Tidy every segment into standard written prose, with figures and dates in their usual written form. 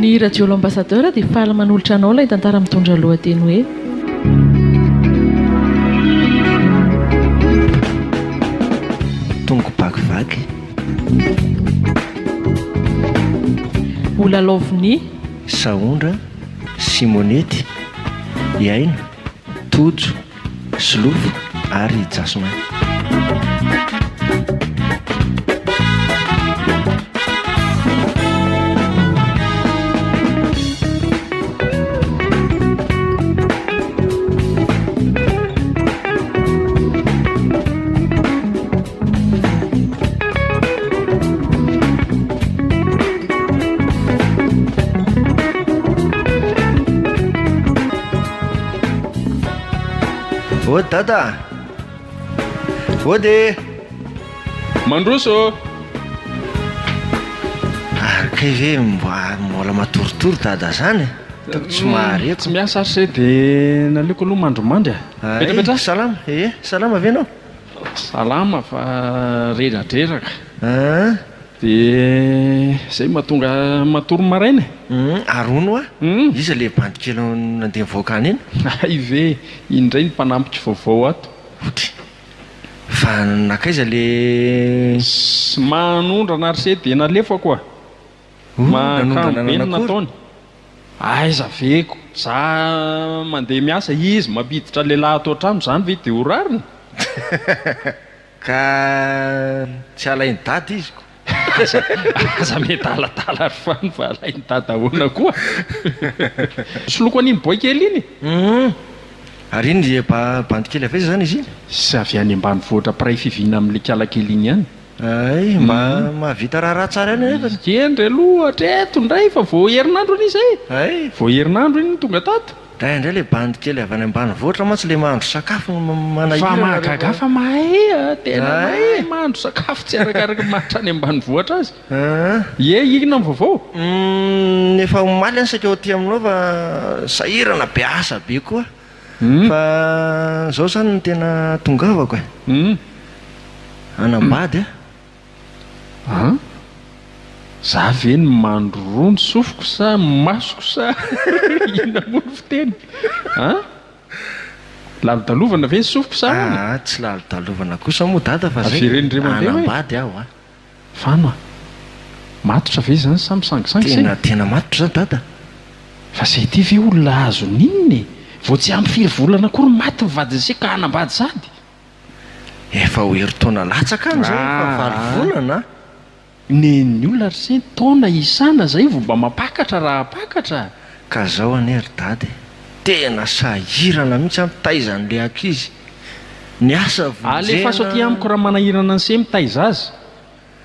Ny Radio L'Ambassadeur dia faly manolotra anao ilay tantara mitondra lohateny hoe. Tongo-bakivaky. Ho lalaovin'i. Sahondra, Simonety, i Aina, Tojo, Solofo ary Jasmin. Ody dada a! Ody e! Mandroso ô! Ary kay ve mba mbola matoritory dada zany e? Hitako tsy mahare ko. Tsy miasa ary se de naleoko aloha mandrimandry a! Petrapetraha! Salama e! Salama ve enao? Salama fa reradreraka. An! Dia izay mahatonga ahy matory maraina e. Hum, ary hono hoa, iza ilay bandy kely nandeha nivoaka any iny? Hay ve, iny indray ny mpanampiko vaovao ato. Ody, fa nankaiza le. Sy manondrana ary se dia nalefako a! Oh, Mahakamo nanondrana be ny nanakory? nataony. Aiza ve ko, za mandeha miasa, izy mampiditra lehilahy ato an-trano, izany ve dia ho rariny? Ka tsy alain'i dada izy ko. Aza aza miadaladala ry fano fa alain'i dada ahoana koa. Soloko an'iny boay kely iny e. Hum. Ary iny dia ba bandy kely avy aiza zany izy iny? Sy avy any ambanivohitra mpiray fiviana amin'ilay kala kely iny ihany. Hay, mba mahavita raharaha tsara ihany anefa. Kendry aloha hatreto indray fa vao herinandro anie izay e. Hay. Vao herinandro iny no tonga tato. Dray indray le bandy kely avy any ambanivohitra mantsy le mahandro sakafo no Fa manahirana mahagaga rehefa fa mahay a! Tena Hay! mahay mahandro sakafo tsy arakaraky ny maha hatrany ambanivohitra azy. Aa. Ie, inona ny vaovao? Humm efa omaly aho saika ho aty aminao fa sahirana be asa be koa fa zao zany no tena tongavako e! Humm. Hanambady aho. An? Za ve no mandroroa ny sofiko sa ny masoko sa inona moa ny fiteny? An? Lalodalovana ve ny sofiko sa ahoana? Aa tsy lalodalovana kosa moa dada fa zay Avereno indray mandeha hoe. hanambady aho a. Fano a! Matotra ve izany sa misangisangy se? Tena tena matotra za dada. Fa zay ity ve olona azon'inona e? Vao tsy ampy firy volana akory maty ny vadin'i se ka hanambady sady? Efa ho herintaona latsaka any zay efa valo volana a! Nen'ny olona ry se taona isana zay vao mba mampakatra raha hampakatra. Ka zao anie ry dada e! Tena sahirana mihitsy aho mitaiza an'le ankizy. Ny asa vonjena. Alefaso aty amiko raha manahirana an'i se mitaiza azy.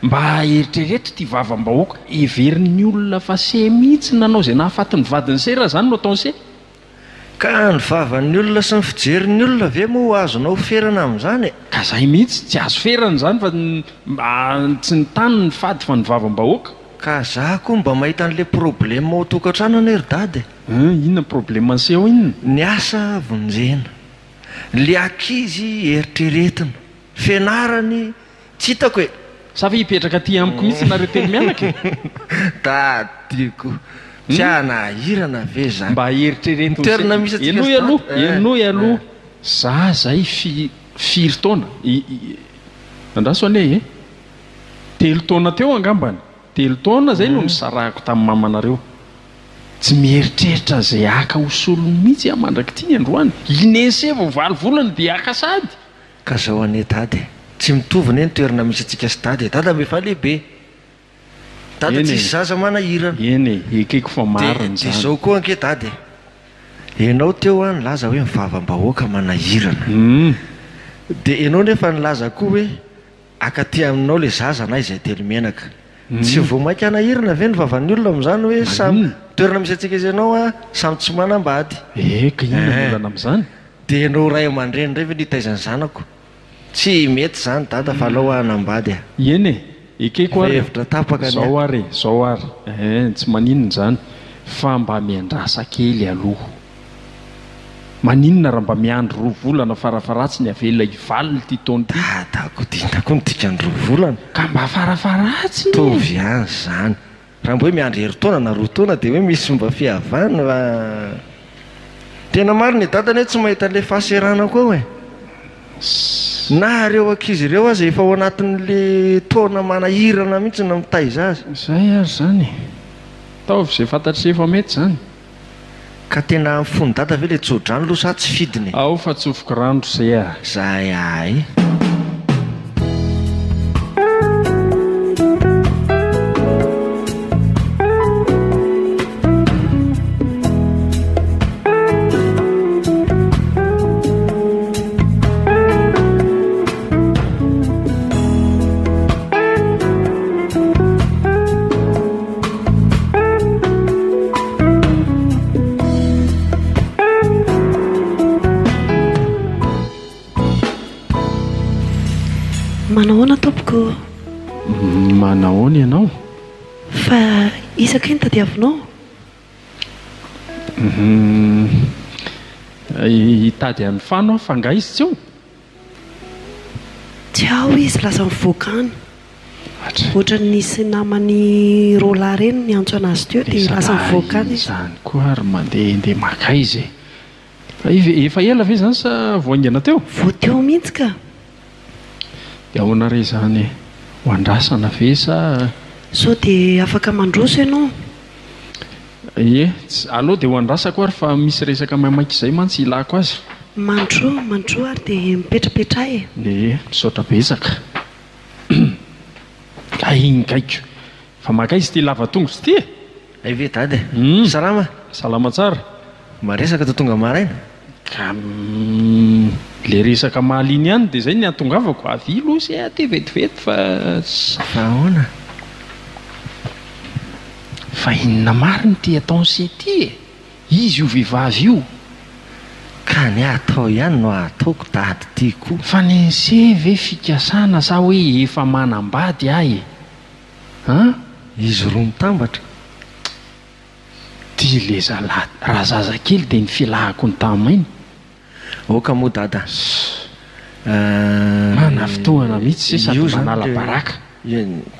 Mba eritrereto ity vavam-bahoaka, heverin'ny olona fa se mihitsy nanao izay nahafaty ny vadin'i se raha izany no ataon'i se. Ka ny vavan'ny olona sy ny fijerin'ny olona ve moa ho azonao ferana amin'izany e? Ka zay mihitsy, tsy azo ferana izany fa tsy ny tany no fady fa ny vavam-bahoaka. Ka za koa mba mahita an'le problème ao tokantrano anie ry dada e! Hum, inona ny problème niseho inona? Ny asa vonjena, le ankizy eritreretina, fianarany Tsy hitako e! Sa ve hipetraka aty amiko mihitsy nareo telo mianaka e? Tadidiko. Tsy hanahirana ve zany? Mba eritrereto Ny toerana misy antsika Henoy sy aloha, dada eh. henoy aloha. Za zay fi firy taona? I i andraso anie e! Telo taona teo angambany. Telo taona zay no nisarahako tamin'ny mamanareo. Tsy mieritreritra izay haka ho solony mihitsy aho mandrak'ity ny androany. I Nese vao valo volana dia haka sady. Ka zao anie dada e, tsy mitovy anie ny toerana misy antsika sy dada e, dada efa lehibe, dada Eny e, tsisy zaza manahirana. eny e, ekeko fa De marina de izany. zao koa ange dada e, enao teo an nilaza hoe ny vavam-bahoaka manahirana, Humm. de enao nefa nilaza koa hoe akaty aminao le zaza na izay telo menaka, tsy vao maika hanahirana ve ny vavan'ny olona amin'izany hoe samy, Maninona? toerana misy antsika sy enao an samy tsy manambady. Eka, inona ny Eeh. olana amin'izany? Dia ianao ray aman-dreny indray ve no hitaiza ny zanako? Tsy mety izany dada fa alao aho hanambady a! Eny e! Ekeko Efa ary e! hevitra tapaka ny Zao ahy. ary e! Zao ary eh! Tsy maninona izany fa mba miandrasa kely aloha. Maninona raha mba miandry roa volana farafaharatsiny avela hivalona ity taona ity? Dada ko dinda koa ny dikan'ny roa volana. Ka mba farafaharatsiny e! Mitovy ihany izany. Raha mba hoe miandry herintaona na roa taona dia hoe misy mba fihavana fa tena marina i dada anie tsy mahita an'ilay fahaserana koa ao e. Na ireo ankizy ireo aza efa ao anatin'le taona manahirana mihitsy ny mitaiza azy. Zay ary zany e. Ataovy izay fantatr'ise fa mety zany. Ka tena amin'ny fon'i dada ve le tso-drano aloha sa tsy fidiny e? Ao fa tsofiko rano ry se a! Zay ahay. Manahoana tompoko? Manahoana ianao? Fa iza kay no tadiavinao? Hitady an'i Fano aho fa angaha izy tsy eo? Tsy ao izy, lasa nivoaka any. Ohatran'ny nisy namany roalahy ireny niantso an'azy teo dia lasa nivoaka any izy. Izany koa ary mandehandeha maka aiza e? Fa efa ela ve izany sa vao haingana teo? Vao teo mihitsy ka. Dia ahoana re izany e? Ho andrasana ve sa. Sao dia afaka mandroso ianao? Ie, aleo dia ho andrasako ary fa misy resaka maimaika izay mantsy ilako azy. Mandroa, mandroa ary dia mipetrapetraha e. Ie, misaotra betsaka. Kay iny kaiko. Fa mankaiza ity lava tongotra ity e? Hay ve dada e? Salama? Salama tsara. Maresaka to tonga maraina? Ka le resaka omaly iny ihany dia izay ny hahatongavako, avia aloha se aty vetivety fa. Fa ahoana? Fa inona marina ity ataon'i se ity e? Izy io vehivavy io. Ka ny atao ihany no ataoko dady ty ko. Fa nense ve fikasana sa hoe efa manambady aho e? An? Izy roa mitambatra. Ty le zalahy raha zazakely dia ny filahako ny tamaina. Aoka moa dada a. Manafintohina mihitsy se sady manala baraka.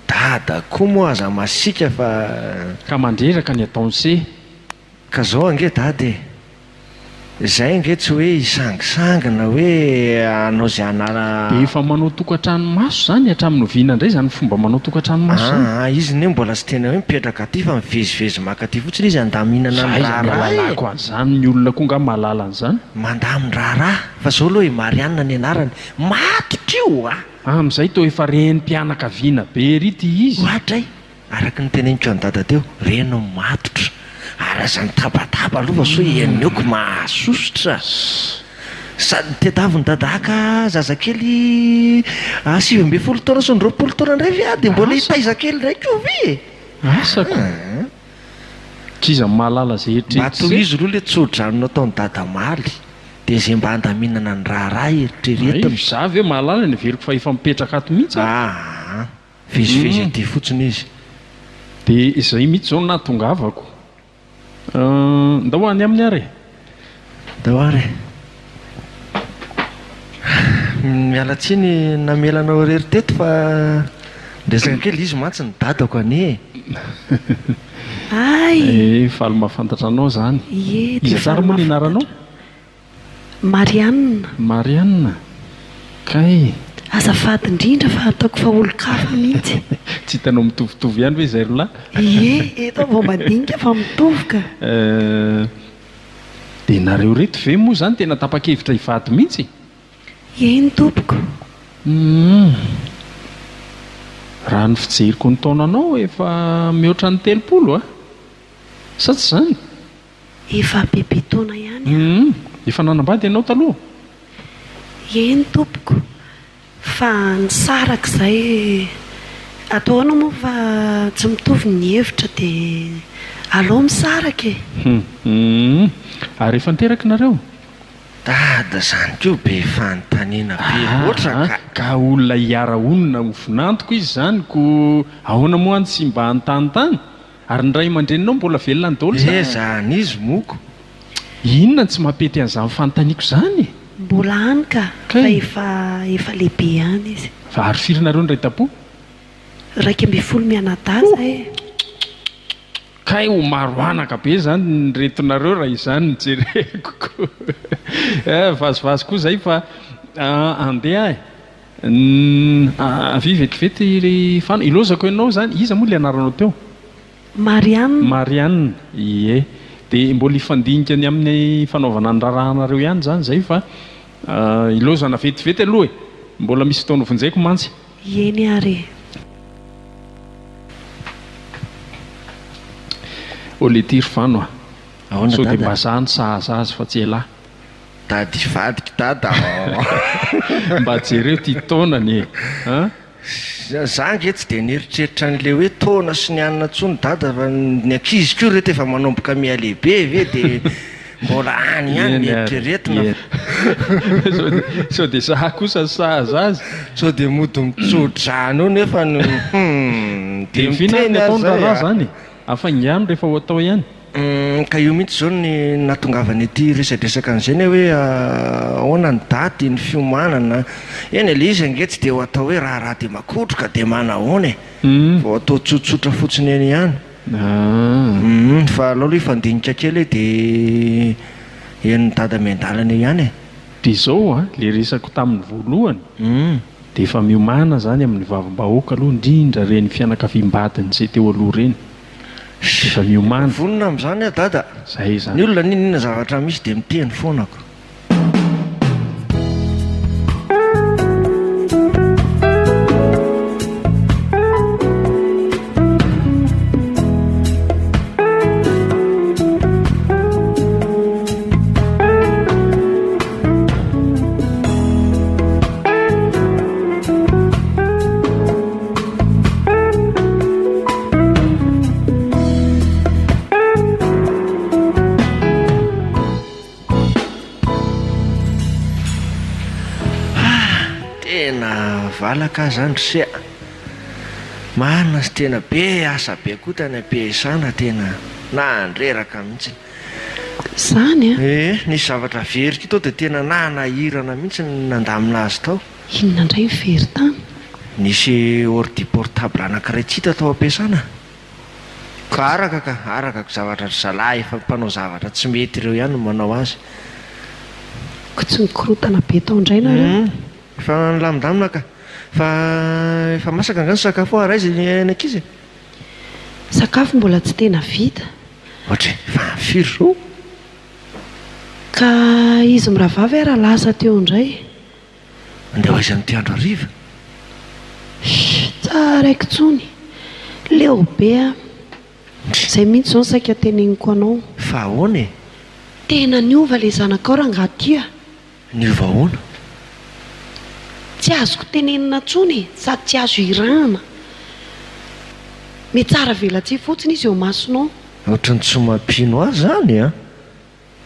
Dada koa moa aza masiaka fa. Ka mandreraka ny ataon'se. Ka zao ange dada e! Zay ange tsy hoe hisangisangy na hoe hanao ze hanala. Dia efa manao tokantrano maso zany hatramin'ny oviana indray zany fomba manao tokantrano maso zany? Aa izy ne mbola tsy tena hoe mipetraka aty fa mivezivezy maka aty fotsiny izy handaminana ny Aiza ny raharaha e! ahalalako an'izany, ny olona koa nga mahalala an'izany? Mandamin-draharaha fa zao aloha i Marianne ny anarany, matotra io a! Amin'izay toa efa renim-pianakaviana be ery ity izy. Oadray! Araka ny teneniko an'i Dada teo, reny no matotra ary aza mitabataba aloha fa soa henoko mahasosotra. Sady tediavin'i Dada haka zazakely 19 taona sy ny 20 taona indray ve aho dia mbola hitaiza kely indray koa ve e? Asa ko. K'iza mahalala izay Mba eritreritry se? tohizo aloha ilay tso-drano nataon'i Dada omaly dia izay mba handaminana ny raharaha eritreretina. Hay, izaho ve mahalala, neveriko fa efa mipetraka ato mihitsy aho. Aa. Vezivezy aty fotsiny izy. Dia izay mihitsy izao no nahatongavako. Ndao any aminy ary e. Ndao ary e. Miala tsiny namela anao irery teto fa niresaka kely, izy mantsy ny dadako anie e. Hay! Eh, faly mahafantatra anao izany. Ie, dia Iza tsara faly moa ny anaranao? mahafantatra. Marianne. Marianne, kay. Azafady indrindra fa ataoko fa olon-kafa mihitsy. Tsy hitanao mitovitovy ihany ve izay ry lahy? Ie, eto aho vao mandinika fa mitovy ka. Eh, dia nareo ireto ve moa izany tena tapa-kevitra hivady mihitsy? Eny tompoko. Humm. Raha ny fijeriko ny taonanao efa mihoatra ny 30 a! Sa tsy izany? Efa bebe taona ihany aho. Humm. Efa nanambady ianao taloha? Eny tompoko, fa nisaraka izay. Atao ahoana moa fa tsy mitovy ny hevitra dia aleo misaraka e. Humm. Ary efa niteraka nareo? Dada zany koa be fanontaniana be loatra ka. Ka olona hiara-honina ho vinantoko izy izany ko ahoana moa any tsy mba hanontany tany? Ary ny ray aman-dreninao mbola velona any daholo sa? Eh zany izy moko. Inona no tsy mampety an'izany fanontaniako izany e? Mbola any ka, fa efa efa lehibe ihany izy. Fa ary firy nareo ny iray tampo? 11 mianadahy zahay e. Kay ho maro anaka be zany ny retinareo raha izany no jereko ko. Eh, vazivazy koa zay fa andeha eh. Avia vetivety ry Fano, ilaozako ianao zany, iza moa ilay anaranao teo? Marianne. Marianne, ie. Dia mbola hifandinika ny amin'ny fanaovana ny raharahanareo ihany izany izay fa ilaozana vetivety aloha e! Mbola misy fotoana vonjeko mantsy. Eny ary e. Ô letia ry Fano a! Ahoana Sao dia dada? mba za no sahaza azy fa tsy elah. Dada hivadika dada ô! Mba jereo ty taonany e! An! Za ange tsy dia nieritreritra an'ilay hoe taona sy ny anona intsony dada fa ny ankizy koa ireto efa manomboka miha-lehibe ve dia mbola any ihany ny Eny ary, eritreretina. eny. Sao dia, sao dia za kosa no sahaza azy. Sao dia mody mitso-drano eo nefa ny hum Dia dia vina ary miteny ny aho ataony zay raharaha a. zany e! Afaingano rehefa ho atao ihany. Humm ka io mihitsy izao ny nahatongavana ety resadresaka an'izay ny hoe ahoana ny daty, ny fiomanana, eny e le izy ange tsy dia ho atao hoe raharaha dia makotroka dia manahoana e, fa ho atao tsotsotra fotsiny eny ihany, humm fa aleo aloha hifandinika kely hoe dia henon'i dada miandalana eo ihany e. Dia izao an, le resako tamin'ny voalohany dia efa miomàna izany amin'ny vavim-bahoaka aloha indrindra ireny fianakaviam-badiny izay teo aloha ireny. Efa miomàna. Vonona amin'izany aho dada. Zay izany. Ny olona n'inon'inona zavatra misy dia miteny foana ko. Tena valaka aho zany ry se a! Marina sy tena be asa be koa tany am-piasana tena nandreraka mihitsy. Zany a! Ee, nisy zavatra very koa tao dia tena nanahirana mihitsy ny nandamina azy tao. Inona indray ny very tany? Nisy ordi portable anankiray tsy hita tao am-piasana. Ka araka ka, araka ko zavatra ry zalahy efa mpanao zavatra tsy mety ireo ihany no manao azy. Ko tsy nikorontana be tao indray nareo? Hum, efa nilamindamina ka. Fa efa masaka angaha ny sakafo ao ary aiza ny ankizy e? Sakafo mbola tsy tena vita. Ohatry, efa firy izao? Ka izy mirahavavy ara lasa teo indray. Andeha ho aiza amin'ity andro hariva? Shh, tsara aiko intsony. Leo be aho. Izay mihitsy izao no saika teneniko anao. Fa ahoana e? Tena niova ilay zanakao rangahy ty a! Niova ahoana? Tsy azoko tenenina intsony e, sady tsy azo irahana. Mitsara velatsihy fotsiny izy eo imasonao. Ohatran'ny tsy mampino ahy izany an!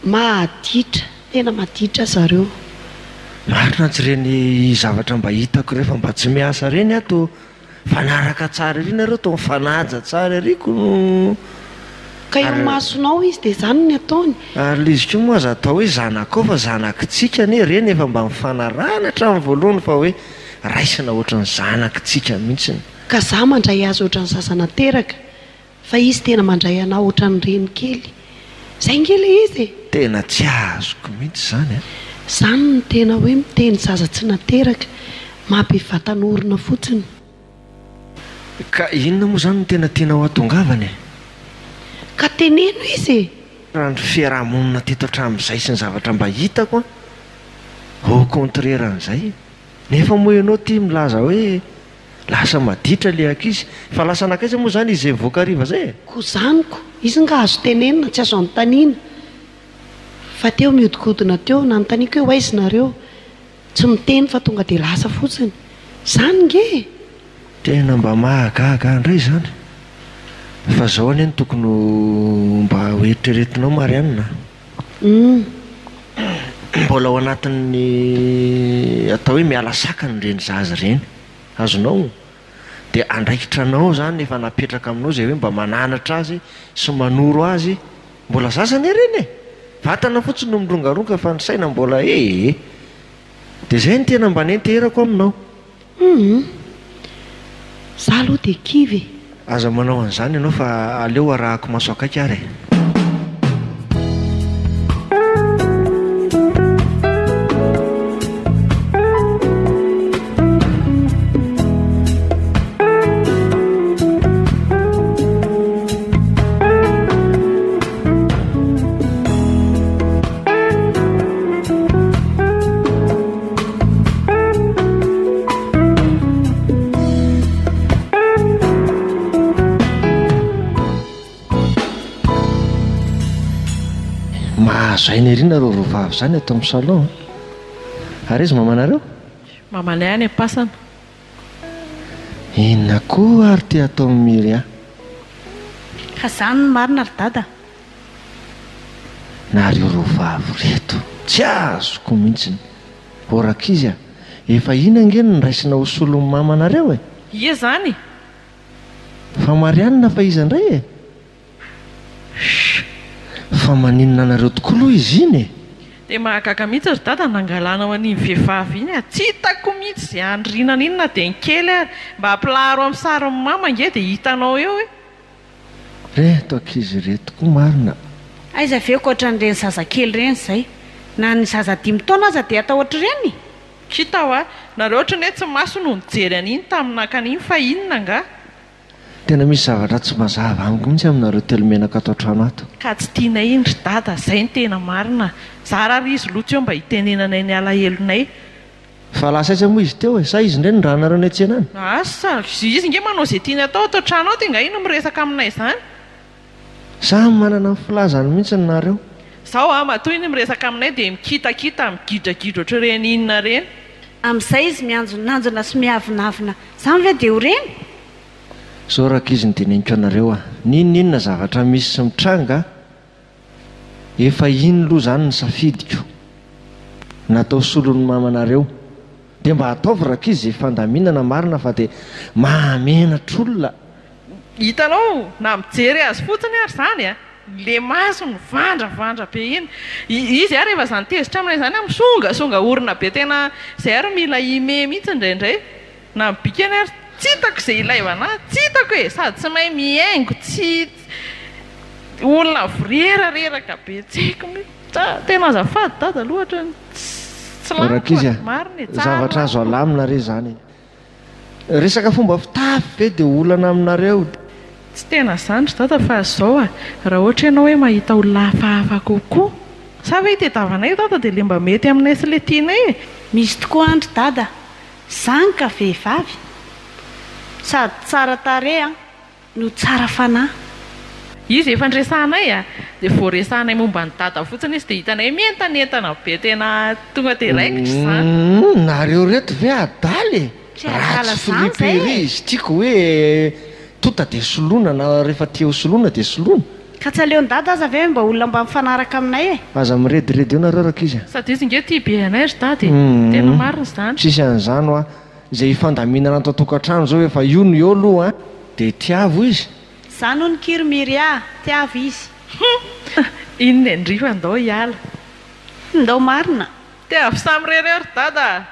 Maditra, tena maditra zareo. Marina tsy ireny zavatra mba hitako rehefa mba tsy miasa ireny aho toa mifanaraka tsara ery nareo toa mifanaja tsara ery ko no Ka eo imasonao izy dia izany ny ataony. Ary ilay izy koa moa aza atao hoe zanakao fa zanakitsika anie ireny efa mba nifanarahana hatramin'ny voalohany fa hoe raisina ohatran'ny zanakitsika mihitsiny. Ka za mandray azy ohatran'ny zaza nateraka. Fa izy tena mandray anao otran'ny reny kely. Zay nge le izy e! Tena tsy azoko mihitsy izany an! Zany no tena hoe miteny zaza tsy nateraka, maha be vatan'orona fotsiny. Ka inona moa izany no tena tianao hatongavana e? Ka teneno izy e! Raha ny fiaraha-monina teto hatramin'izay sy ny zavatra mba hitako an, au contraire an'izay. Nefa moa ianao ity milaza hoe Lasa maditra le ankizy. Fa lasa nankaiza moa zany izy zay mivoaka hariva zay e? Ko zany ko! Izy nga azo tenenina, tsy azo anontaniana. Fa teo miodikodina teo, nanontaniako hoe ho aiza nareo? Tsy miteny fa tonga dia lasa fotsiny. Zany nge e! Tena mba mahagaga ahy indray izany. Fa zao anie no tokony ho mba ho eritreretinao Marianne a. Humm. Mbola ao anatin'ny atao hoe miala sakana ireny zaza ireny. Azonao? Dia andraikitra anao izany efa napetraka aminao izay hoe mba mananatra azy sy manoro azy. Mbola zaza anie ireny e! Vatana fotsiny no mirongaronga fa ny saina mbola ee. Dia izay no tena mba nenteherako aminao. Humm. Za aloha dia kivy e. Aza manao an'izany ianao fa aleo arahako maso akaiky ary e. Mahazo aina ery nareo roa vavy zany ato amin'ny salon a! Ary iza mamanareo? Mamanay any am-pasana. Inona koa ary ty ataon'i Myria? Ka zany no marina ry dada. Nareo roa vavy reto tsy azoko mihitsiny. Ô rankizy a! Efa iny ange no niraisina ho solon'ny mamanareo e! Ia zany? Fa Marianne fa iza indray e? Shh! Fa maninona anareo tokoa aloha izy iny e? Dia mahagaga mihitsy ry dada nangalanao an'iny vehivavy iny a! Tsy hitako mihitsy izay handriana an'iny na dia ny kely ary. Mba ampilaharo amin'ny sarin'i mama ange dia hitanao eo e! Reto ankizy ireto koa marina. Aiza ve ko ohatran'ireny zazakely ireny izay? Na ny zaza dimy taona aza dia atao ohatr'ireny? Kita hoa, nareo ohatran'ny hoe tsy maso no nijery an'iny tamin'ny naka an'iny fa inona angaha? Tena misy zavatra tsy mazava amiko mihitsy aminareo telo menaka ato an-trano ato. Ka tsy tianay iny ry dada, zay no tena marina. Zara ary izy loha tsy eo mba hitenenanay ny alahelonay. Fa lasa aiza moa izy teo e? Sa izy indray no nirahanareo niantsena any? Asa, izy nge manao izay tiany atao ato an-trano ato e, nga ino miresaka aminay izany? Samy manana ny filazany mihitsy nareo. Zao a, matoa iny miresaka aminay dia mikitakita, migidragidra ohatr'ireny inona ireny. Amin'izay izy mianjonanjona sy miavonavona izany ve dia ho reny? Zao rankizy ny teneniko anareo a, n'inon'inona zavatra misy sy mitranga Efa iny loha zany ny safidiko. Natao solon'ny mamanareo. Dia mba ataovy rankizy izay fandaminana marina fa dia mahamenatra olona. Hitanao, na mijery azy fotsiny ary izany a, le masony mivandravandra be iny. Izy ary efa izany tezitra aminay izany a, misongasonga orona be tena izay ary mila hime mihitsy indraindray. Na ny bikany ary tsy hitako izay ilaivana azy, tsy hitako e! Sady tsy mahay mihaingo, tsy olona virerareraka be tsy haiko mihitsy, tena azafady dada aloha ohatran'ny tsy laniko Rankizy e, a! marina e, tsara Zavatra azo laniko. alamina re izany e! Resaka fomba fitafy ve dia olana aminareo? Tsy tena izany ry dada fa izao a, raha ohatra ianao hoe mahita olona hafahafa kokoa, sa ve itadiavanay dada dia le mba mety aminay sy le tianay e! Misy tokoa an ry dada Zany ka vehivavy! Sady tsara tarehy an, no tsara fanahy. Izy efa niresahanay a, dia vao resahanay momba an'i Dada fotsiny izy dia hitanay mientanentana be tena tonga dia raikitra izany. Humm nareo reto ve adala e! Tsy adala Ratsy zany zay friperie e! izy tiako hoe tota dia soloina na rehefa tia ho soloina dia soloina. Ka tsy aleon'i Dada aza ve mba olona mba mifanaraka aminay e! Aza mirediredy eo nareo rankizy a! Sady izy nge tia be anay ry dada e! Tena Humm marina izany. tsisy an'izany hoa! Izay hifandaminana ato an-tokantrano izao efa io no eo aloha an! Dia tiavo izy. Zany hono kiry Miria, tiavo izy. Hum! Inona indry fa ndao hiala. Ndao marina. Tiavo samirery eo ry dada a!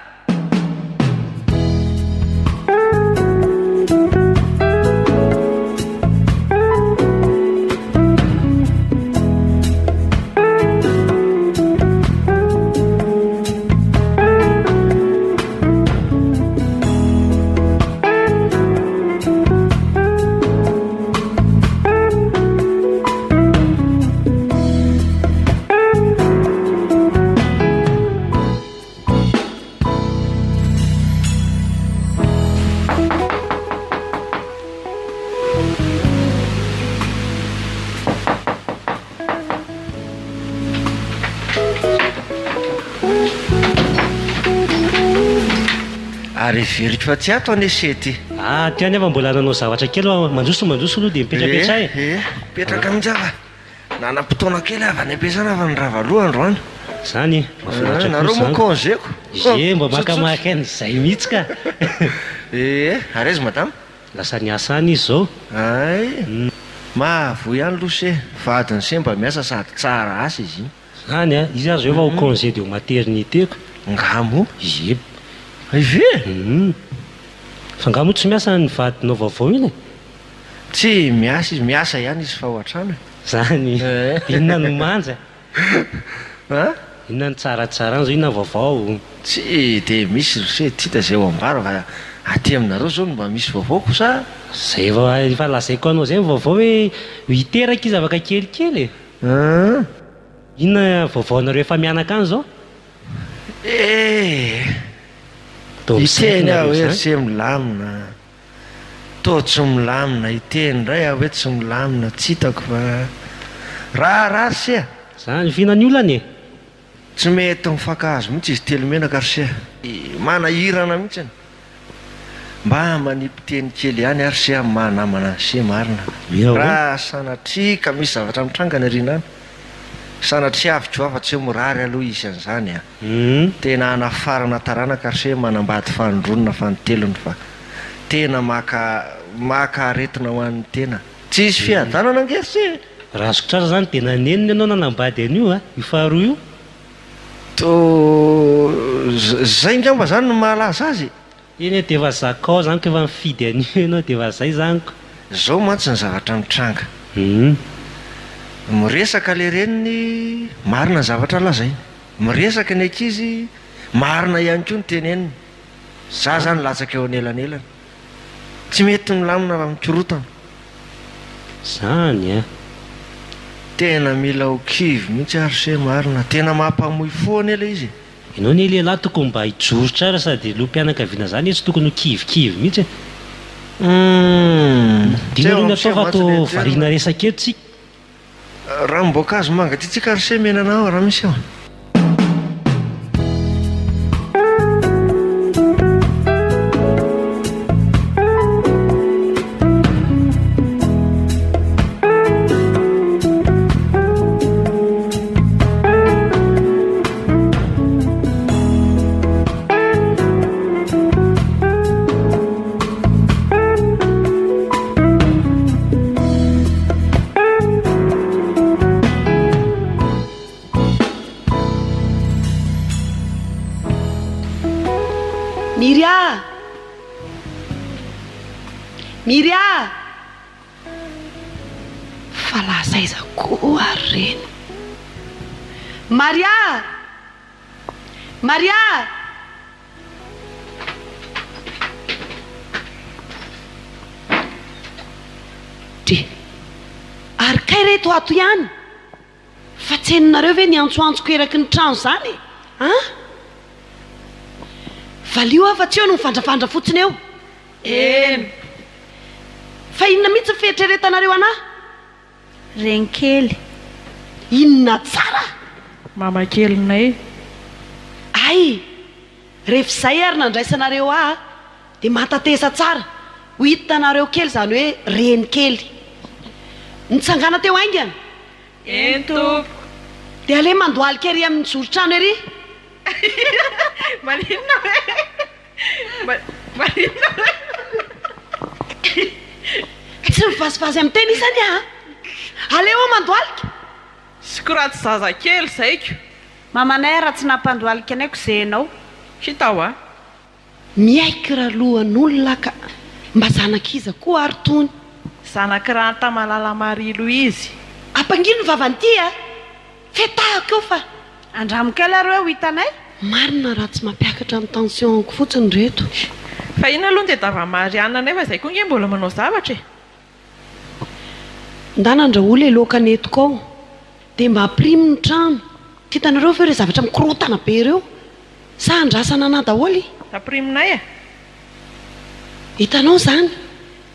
Ary heveriko fa tsy ato anie se ty. Ah, ty anefa mbola nanao zavatra kely fa mandroso mandroso aloha dia mipetrapetraha e. Eh, eh, mipetraka mihitsy aho fa. Nanam-potoana kely avy any am-piasana fa nirava loha androany. Zany e, mahafinaritra koa Nareo moa izany. congé-ko. Ie, mba makamaka an'izay mihitsy ka. Ee, ary aiza madama? Lasa niasa any izy izao. Hay, mahavoa ihany aloha se, vadin'i se mba miasa sady tsara asa izy iny. Zany a, izy ary izao efa ho congé de maternité ko. Nga moa? Ie. Hay ve? Hum. Fa nga moa tsy miasa ny vadinao vaovao iny e? Tsy miasa izy, miasa ihany izy fa ao an-trano e. Zany, inona no manja? An? Inona no tsaratsara any zao, inona vaovao? Tsy dia misy ry se, tsy hita izay ho ambara fa aty aminareo zao no mba misy vaovao ko sa? Zay efa efa lazaiko anao zay ny vaovao hoe hiteraka izy afaka kelikely e. An? Inona vaovao anareo efa mianaka any zao? Eh! Toa misaiko Hiteny aho nareo hoe ry zany. se milamina. Toa tsy milamina, hiteny indray aho hoe tsy milamina, tsy hitako fa raharaha ry se a! Zany f'inona ny olana e? Tsy mety mifankahazo mihitsy izy telo menaka ry se a! Manahirana mihitsy. Mba manipy teny kely ihany ary se amin'ny maha namana an'i se marina. Raha sanatria ka misy zavatra mitranga any aoriana any, sanatria avy ko aho fa tsy hoe mirary aloha hisy an'izany a! Tena hanafarana taranaka ry se manambady fanindroany na fanintelony fa tena maka maka aretina ho an'ny tena. Tsy hisy fiadanana ange ry se e! Raha azoko tsara zany dia nanenina ianao nanambady an'io a, io faharoa io? Toa zay ngamba zany no mahalaza azy e! Eny e, dia efa zakao zany ko efa nifidy an'io ianao dia efa zay zany ko. Zao mantsy ny zavatra mitranga. Miresaka le reniny, marina ny zavatra lazainy. Miresaka ny ankizy, marina ihany koa ny teneniny. Za zany latsaka eo anelanelany. Tsy mety milamina raha mikorotana. Zany an! Tena mila ho kivy mihitsy ary se marina. Tena mampamoy fo anie le izy e. Ianao anie lehilahy tokony mba hijoro tsara sady loham-pianakaviana zany e tsy tokony ho kivikivy mihitsy e. Humm. Dino aloha ny atao fa toa variana resaka eto tsika. Ranom-boankazo manga ty tsika ry se menana ao raha misy ao. Miria! Miria! Fa lasa aiza koa ary ireny? Maria! Maria! Dry. Ary kay reto ato ihany? Fa tsy henonareo ve ny antsoantsoko eraky ny trano izany e? An? Valio aho fa tsy eo no mivandravandra fotsiny eo. Eny. Fa inona mihitsy ny fieritreretanareo anah? Renikely. Inona tsara? Mamakelinay. Hay! Rehefa izay ary nandraisanareo ahy dia matatesa tsara, ho hitanareo kely izany hoe reny kely. Nitsangana teo haingana. Eny tompoko. Dia aleha mandohalika ery amin'ny zoron-trano ery. Maninona ve? Maninona ve? Tsy mivazivazy amin'ny tena isany aho. Aleo aho mandohalika. Sikoraty zazakely zaiko. Mamanay raha tsy nampandohalika anay ko ze enao. Hita hoa. Miaiky ralohan'olona ka. Mba zanak'iza koa ary tony? Zanak'i Rahantamalala Marie Louise. Ampangino ny vavan'ity a! Fetahako eo fa. Andramo kely ary hoe ho hitanay. Marina raha tsy mampiakatra ny tension-ko fotsiny ireto. Fa inona aloha no tadiavan'i Marianne nefa izay koa nge mbola manao zavatra e! Ndana andrahoa le laoka nentiko ao dia mba ampirimo ny trano. Tsy hitanareo ve ireo zavatra mikorontana be ireo? Sa andrasana anah daholo? Ampiriminay e! Hitanao izany?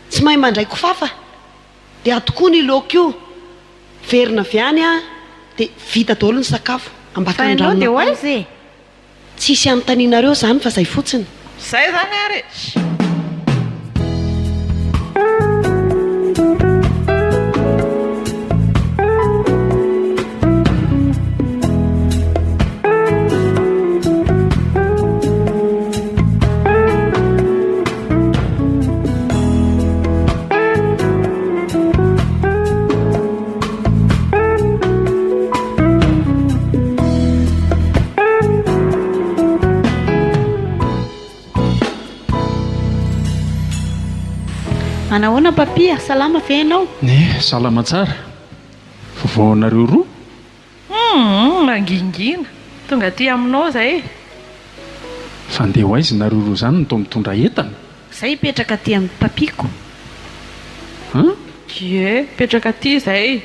Tsy mahay mandray kofafa dia atokoa ny laoka io. Verina avy any aho dia vita daholo ny sakafo. Fa ianao Ambakan-drano dia ho natao. aiza e? Tsisy anontanianareo zany fa zay fotsiny. Zay zany ary e! Manahoana Papi a, salama ve ianao? Eh, salama tsara. Vaovao anareo roa? Humm, mangingina. Tonga aty aminao izay. Fa andeha ho aiza nareo roa izany no toa mitondra entana? Izay hipetraka aty amin'i Papiko. An? Ie, hipetraka aty izay.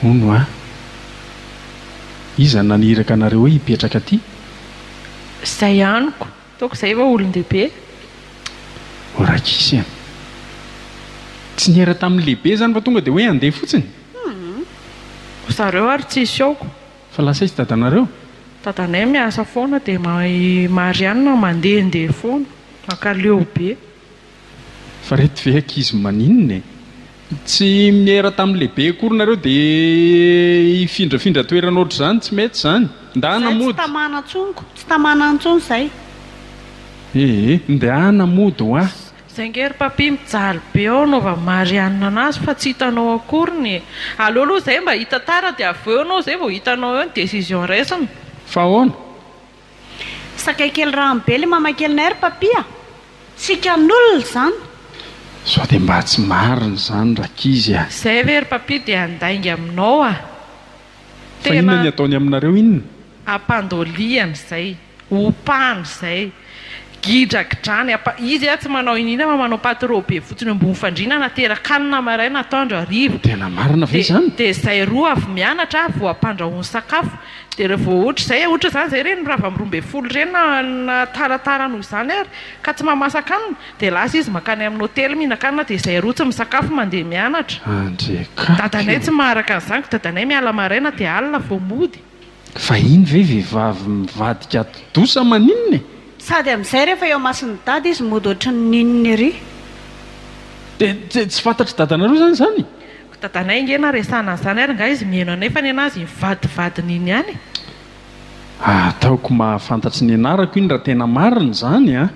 Hono hoa. Iza no naniraka anareo hoe hipetraka aty? Izay ihany ko. Ataoko izay vao olon-dehibe. O Rakisy a! Tsy niera tamin'ny lehibe izany fa tonga dia hoe handeha fotsiny? Humm. Zareo ary tsisy ao ko. Fa lasa aiza dadanareo? Dadanay miasa foana dia i Marianne mandehandeha foana, mankaleo be. Fa reto ve ankizy maninona e? Tsy miera tamin'ny lehibe akory nareo dia hifindrafindra toerana ohatr'izany, tsy mety izany. Ndana Zay tsy mody. tamana intsony ko, tsy tamana intsony zay. Ee, ndana mody hoa. Zay nge ry Papi mijaly be ao anaovan'i Marianne anazy fa tsy hitanao akoriny e! Aleo aloha zay mba hitantara dia avy eo enao zay vao hitanao eo ny décision raisina. Fa ahoana? Sakay kely rano be le mamakelinay ry Papi a! Sikan'olona izany! Sao dia mba tsy marina izany rankizy a! Zay ve ry Papi dia handainga aminao a! Fa inona ny ataony aminareo inona? Ampandoliany izay, opany izay, gidragidrany, ampa, izy a tsy manao iniana fa manao patro be fotsiny eo ambony fandriana na teraka alina maraina atoandro hariva. Tena marina ve izany? Dia izay roa avy mianatra vao ampandrahoany sakafo, dia rehefa ohatra izay, ohatra izany izay ireny mirava amin'ny 12 ireny na na taratara noho izany ary ka tsy mahamasaka hanina, dia lasa izy mankany amin'ny hotely mihinan-kanina dia izay roa tsy misakafo mandeha mianatra. Andre kaky Dadanay o! tsy maharaka an'izany ko dadanay miala maraina dia alina vao mody. Fa iny ve vehivavy mivadika atidoha sa maninona e? Sady amin'izay rehefa eo imason'i dada izy mody ohatran'ny ninona ery. Dia tsy fantatr'i dadanareo izany izany? Ko dadanay ange na resahana an'izany ary angaha izy mihaino anay fa nenazy iny vadivadiny iny ihany e. Ataoko mahafantatry ny anarako iny raha tena marina izany a!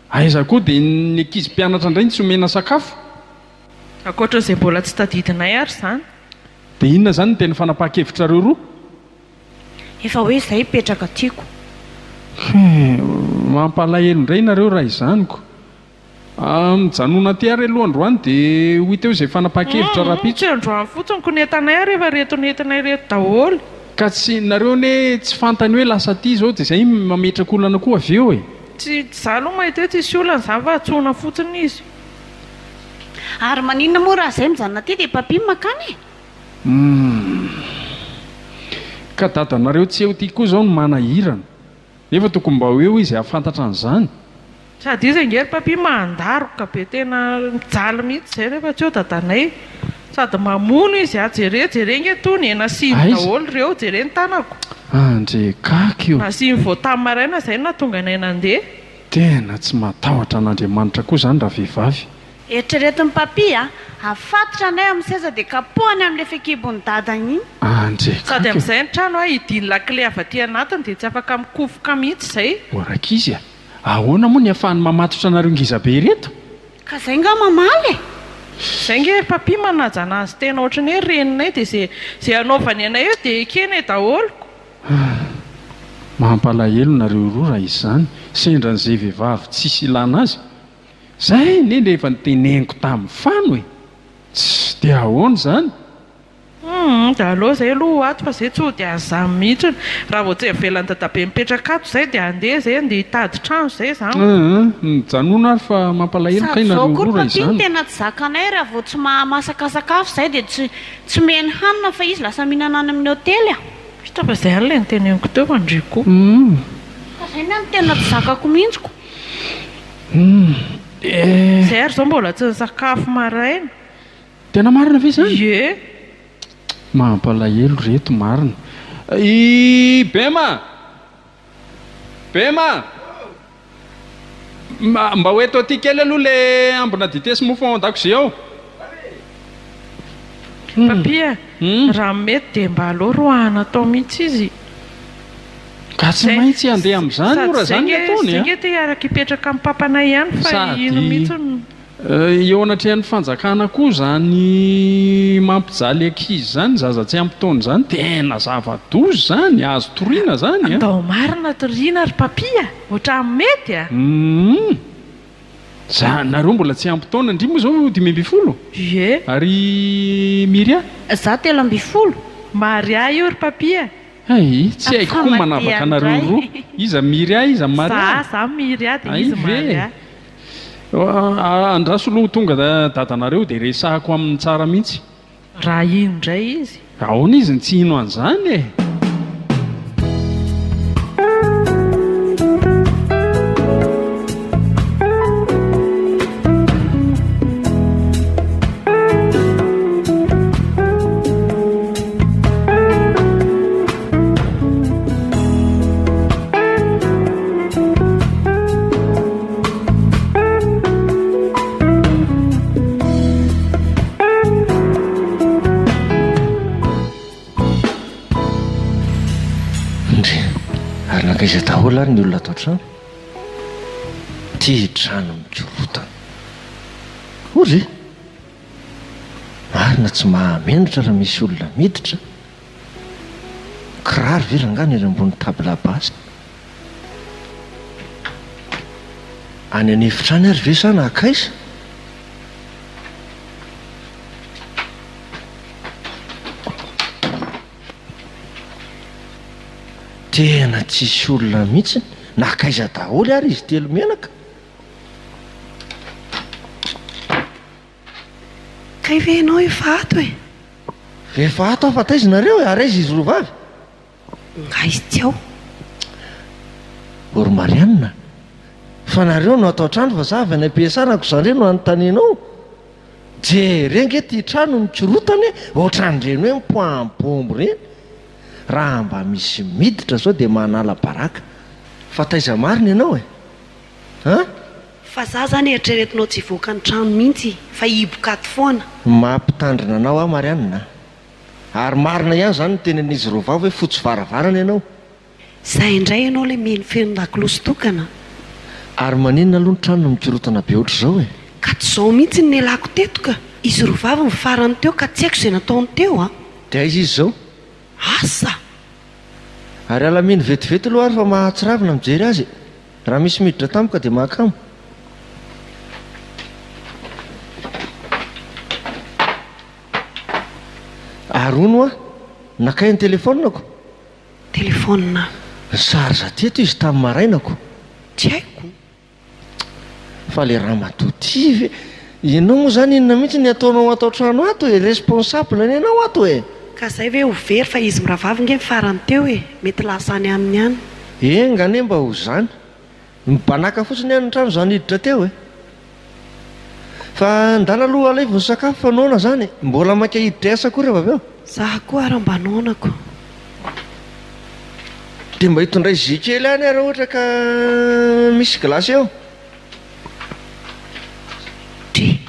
Aiza koa dia ny ankizy mpianatra indray no tsy omena sakafo? Ankoatran'izay mbola tsy tadidinay ary izany. Dia inona izany no tena fanapahan-kevitrareo roa? Efa hoe izay hipetraka tiako. He, mampalahelo indray nareo raha izany ko. Ah, mijanona aty ary aloha androany dia ho hita eo izay fanapahan-kevitra Humm, rahampitso. tsy androany fotsiny ko ny entanay ary efa reto nentinay reto daholo. Ka tsy, nareo anie tsy fantany hoe lasa aty izao dia izay mametraka olana koa avy eo e. Tsy, za aloha mahita hoe tsisy olana izany fa antsoina fotsiny izy. Ary maninona moa raha zay mijanona aty dia papi makany e? Humm. Ka dadanareo tsy eo ty koa zao no manahirana. Nefa tokony mba ho eo izy hahafantatra an'izany. Sady izy ange ry papi mandaroka be tena mijaly mihitsy zay rehefa tsy eo dadanay. Sady mamono izy ah jere jere nge tony e nasiany Aiza? daholo ireo jere ny tanako. Andre kaky io. Nasiany vao tamin'ny maraina zay no nahatonga anay nandeha. Tena tsy matahotra an'Andriamanitra koa izany ravehivavy. Eritreretin'i Papi a! Afatotra anay amin'ny seza dia kapohany amin'ilay fekibon'i Dada iny. Andre Sady kaky o! amin'izay ny trano a hidian'ny lakile avy aty anatiny dia tsy afaka mikofoka mihitsy izay. O rankizy a! Ahoana moa ny ahafahany mamatotra anareo ngezabe ireto? Ka zay nga mamaly e! Zay nge ry Papi manaja anazy tena ohatran'ny hoe reninay dia ze ze anaovany anay eo dia ekenay daholo ko. Mampalahelo nareo roa raha izany, sendra an'izay vehivavy tsisy ilana azy. Zay anie le efa noteneniko tamin'i Fano e! Tssy dia ahoana izany? Humm dia aleo zay aloha ho ato fa zay tsy hody any zany mihitsiny, raha vao tsy avelan'i dadabe mipetraka ato zay dia handeha zay handeha hitady trano zay zany ko. Humm mijanona ary fa mampalahelo Sady kay zao nareo koa ry roa raha Papi no izany. tena tsy zakanay raha vao tsy mahamasaka sakafo zay dia tsy tsy omeny hanina fa izy lasa mihinana any amin'ny hotely a! Vita fa zay ihany ilay noteneniko teo fa ndry koa. Humm. Ka zay ny ahy no tena tsy zakako mihitsy ko. Humm eh. Zay ary zao mbola tsy nisakafo maraina. Tena marina ve izany? Ie. Mampalahelo reto marina. I Bema! Bema! Mba ho eto aty kely aloha le ambina dite sy mofo ao an-dakozia ao. Papi a, raha mety dia mba aleo roahana tao mihitsy izy. Ka tsy maintsy handeha amin'izany io raha izany ny ataony a. Sady zay nge te hiaraka hipetraka amin'ny papanay ihany fa ino mihitsy no. Eo anatrehan'ny fanjakana koa izany mampijaly ankizy izany, zaza tsy ampy taona izany, tena zava-doza izany, azo toriana izany a! Andao marina toriana ry Papi a! Ohatran'ny mety a! Humm! Za, nareo mbola tsy ampy taona, ndry moa zao 15? Ie. Ary Miria? Za 13. Maria io ry Papi a! Hay, tsy haiko koa ny manavaka anareo roa. Iza Miria, iza Maria? Za, za Miria dia Hay izy ve? Maria. Andraso aloha ho tonga dadanareo dia resahako aminy tsara mihitsy. Raha hino indray izy. Ahoana izy no tsy hino an'izany e? Ndry, ary nankaiza daholo ary ny olona ato an-trano? Ity trano mikorontana. Hoy ve? Marina tsy mahamenatra raha misy olona miditra. Kiraro ve rangaha ny ery ambony table basse? Any an'efitra any ary ve sa nankaiza? Tena tsisy olona mihitsy, nankaiza daholo ary izy telo mianaka? Kay ve ianao efa ato e? Efa ato aho fa taiza nareo e? Ary aiza izy roa vavy? Nga izy tsy ao? O ry Marianne, fa nareo no ato an-trano fa za avy any am-piasana ko za ndray no anontanianao? Jereo ange ty trano mikorotana e, ohatran'ireny hoe mipoaha-bomba ireny. Raha mba misy miditra zao dia manala baraka. Fa taiza marina ianao e? An? Fa za zany eritreretinao tsy hivoaka ny trano mihitsy fa hihiboka ato foana. Mampitandrina anao aho Marianne a! Ary marina ihany izany ny tenin'izy roavavy hoe fotsy varavarana ianao. Zay indray ianao le mino feno lakolosy tokana. Ary maninona aloha ny trano no mikorotana be ohatr'izao e? Ka tsy zao mihitsy ny nelako teto ka! Izy roavavy ny farany teo ka tsy haiko izay nataony teo a! Dia aiza izy izao? Asa! Ary alamino vetivety aloha ary fa mahatsiravina mijery azy e! Raha misy miditra tampoka dia mahakamo. Ary hono hoa, nakay ny telefaonina-ko? Telefaonina? Ni-charge teto izy tamin'ny maraina ko. Tsy haiko. Fa le ramatoa ty ve, ianao moa zany inona mihitsy ny ataonao ato an-trano ato e, responsable anie ianao ato e. Ka zay ve ho very fa izy mirahavavy nge ny farany teo e, mety lasa any aminy any. Enga anie mba ho zany. Mibanaka fotsiny ihany ny trano za niditra teo e. Fa ndana aloha alaivo ny sakafo fa noana zany e. Mbola maika hiditra hiasa koa rehefa avy eo. Za koa ara mba noana ko. Dia mba hitondray jus kely any aho raha ohatra ka misy glace eo. Dry.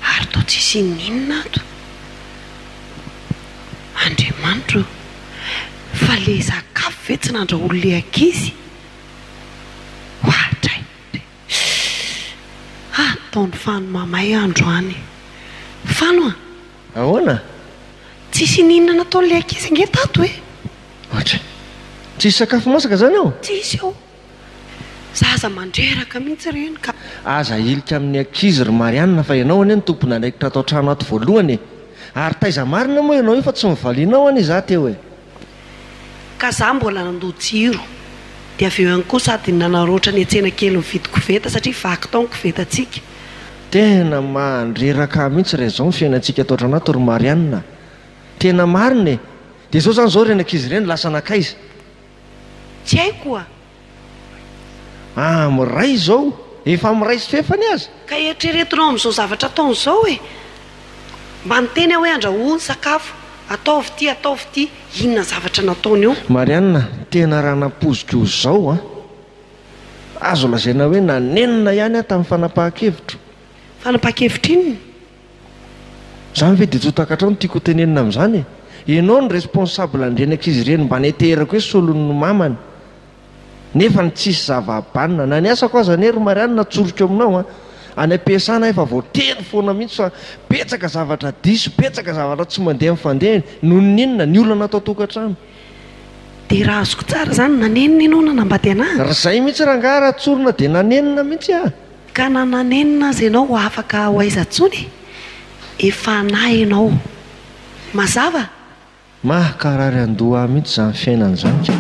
Ary toa tsisy inon'inona ato. Andriamanitro ô! Fa le sakafo ve tsy nandrahoan'le ankizy? Oadray! Ataon'i Fano mamay aho androany. Fano a! Ahoana? Tsisy iniana nataon'ilay ankizy ange tato e! Ohatra? Tsisy sakafo masaka izany ao? Tsisy ao. Zaza mandreraka mihitsy ireny ka. Aza ahilika amin'ny ankizy ry Marianne fa ianao anie no tompon'andraikitra ato an-trano ato voalohany e! Ary taiza marina moa ianao io fa tsy novalianao anie izaho teo e! Ka za mbola nandoa jiro dia avy eo ihany koa sady nanaraotra niantsena kely nividy koveta satria vaky tao ny kovetantsika. Tena mandreraka ahy mihitsy raha izao ny fiainantsika ato an-trano ato ry Marianne a! Tena marina e! Dia izao izany izao ireny ankizy ireny lasa nankaiza? Tsy haiko oa! Ah, miray izao! Efa miray sy fefany aza! Ka eritreretinao amin'izao zavatra ataony izao e! Mba niteny aho hoe andrahoy ny sakafo, ataovy ity, ataovy ity, inona ny zavatra nataony eo? Marianne, tena raha nampoiziko ho izao an! Azo lazaina hoe nanenina ihany aho tamin'ny fanapahan-kevitro. Fanapahan-kevitra inona? Izany ve dia tsy ho takatrao ny tiako ho tenenina amin'izany e? Ianao no responsable an'ireny ankizy ireny mba neteherako hoe solon'ny mamany. Nefa ny tsisy zava-banona. Na ny asako aza anie ry Marianne tsoriko aminao an! Any am-piasana aho efa voatery foana mihitsy fa betsaka zavatra diso, betsaka zavatra tsy mandeha amin'ny fandehany. Noho ny inona? Ny olana ato an-tokantrano. Dia raha azoko tsara izany, nanenina ianao nanambady anah? Ry zay mihitsy rangahy raha tsorina dia nanenina mihitsy aho. Ka na nanenina aza ianao afaka ho aiza tsony e! Efa anah ianao. Mazava? Mahakarary andoha ahy mihitsy izany fiainana izany ka.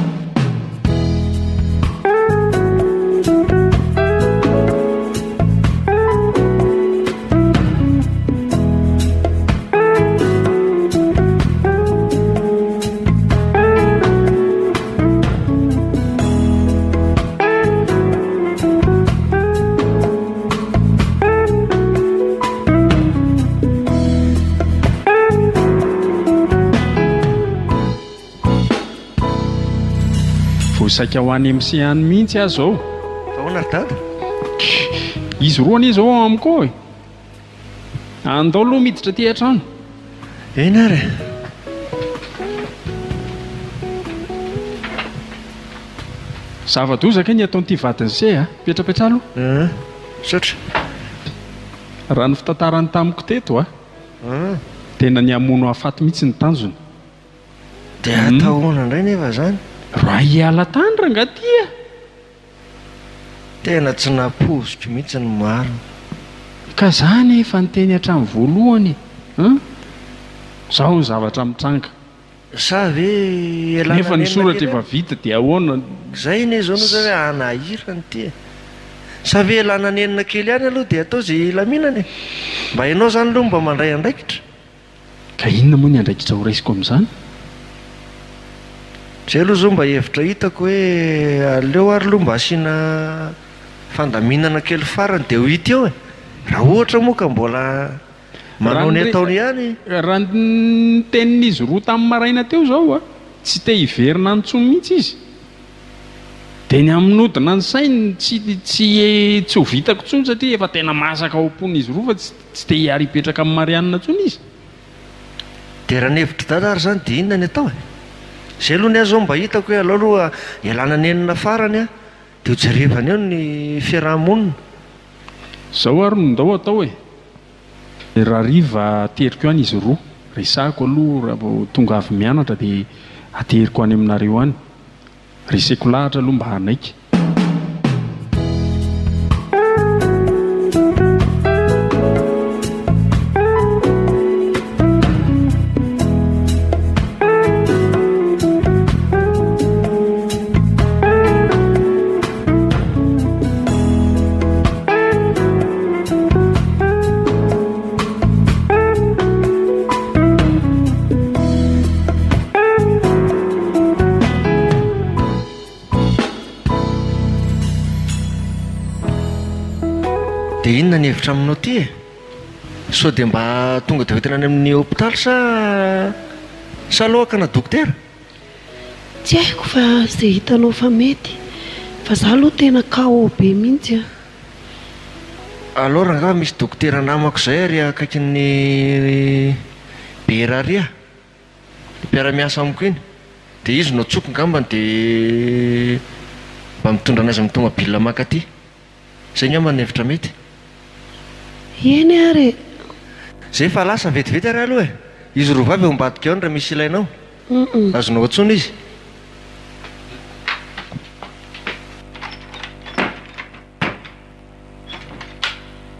Vao saika ho any MC any mihitsy aho zao. Fa ahoana ry dada? Izy roa anie zao ao amiko ao e. Andao aloha miditra aty an-trano. Eny ary e. Zava-doza kay ny ataon'ity vadin'i Se a! Mipetrapetraha aloha. Hum, misaotra. Raha ny fitantarany tamiko teto a, tena ny hamono hahafaty mihitsy ny tanjony. Dia atao ahoana indray nefa izany? Raha hiala tany rangaha ty a! Tena tsy nampoiziko mihitsy ny marina. Ka za anie efa niteny hatramin'ny voalohany e! An! Zao ny zavatra mitranga. Sa ve ialana Nefa ny nenina soratra kely efa any? vita dia ahoana? Zay anie zao no zay hoe hanahirana ity e! Sa ve ialana nenina kely ihany aloha dia atao izay hilaminana e! Mba ianao zany aloha mba mandray andraikitra. Ka inona moa ny andraikitra ho raisiko amin'izany? Zay aloha zao mba hevitra hitako hoe aleo ary aloha mba asiana fandaminana kely farany dia ho hita eo e! Raha ohatra moa ka mbola Raha manao ny ny re, ataony ihany. raha ny tenin'izy roa tamin'ny maraina teo izao a, tsy te hiverina any intsony mihitsy izy. Dia ny haminodina ny sainy tsy tsy tsy ho vitako intsony satria efa tena masaka ao am-pon'izy roa fa tsy tsy te hiary hipetraka amin'i Marianne intsony izy. Dia raha ny hevitr'i Dada ary izany dia inona ny atao e? Izay aloha ny ahy izao mba hitako hoe aleo aloha ialana nenina farany an, dia ho jerevana eo ny fiaraha-monina. Izao ary no ndao atao e! Rahariva ateriko any izy roa, resahako aloha raha vao tonga avy mianatra dia ateriko any aminareo any. Reseko lahatra aloha mba hanaiky. Dia inona ny hevitra aminao ity e? Sao dia mba tonga dia hoentina any amin'ny hopitaly sa sa aleo hakana dokotera? Tsy haiko fa izay hitanao fa mety fa za aloha tena KO be mihitsy an. Aleo rangaha misy dokotera namako izay ary akaikin'ny Bera ary a! Mpiara-miasa amiko iny dia izy no antsoiko ngambany dia mba mitondra an'azy amin'ny tomobile mankaty. Izay ngamba ny hevitra mety. Eny ary e! Zay fa lasa vetivety ary aloha e! Izy roa vavy ao ambadika ao ny raha misy ilainao. Azonao antsoina izy.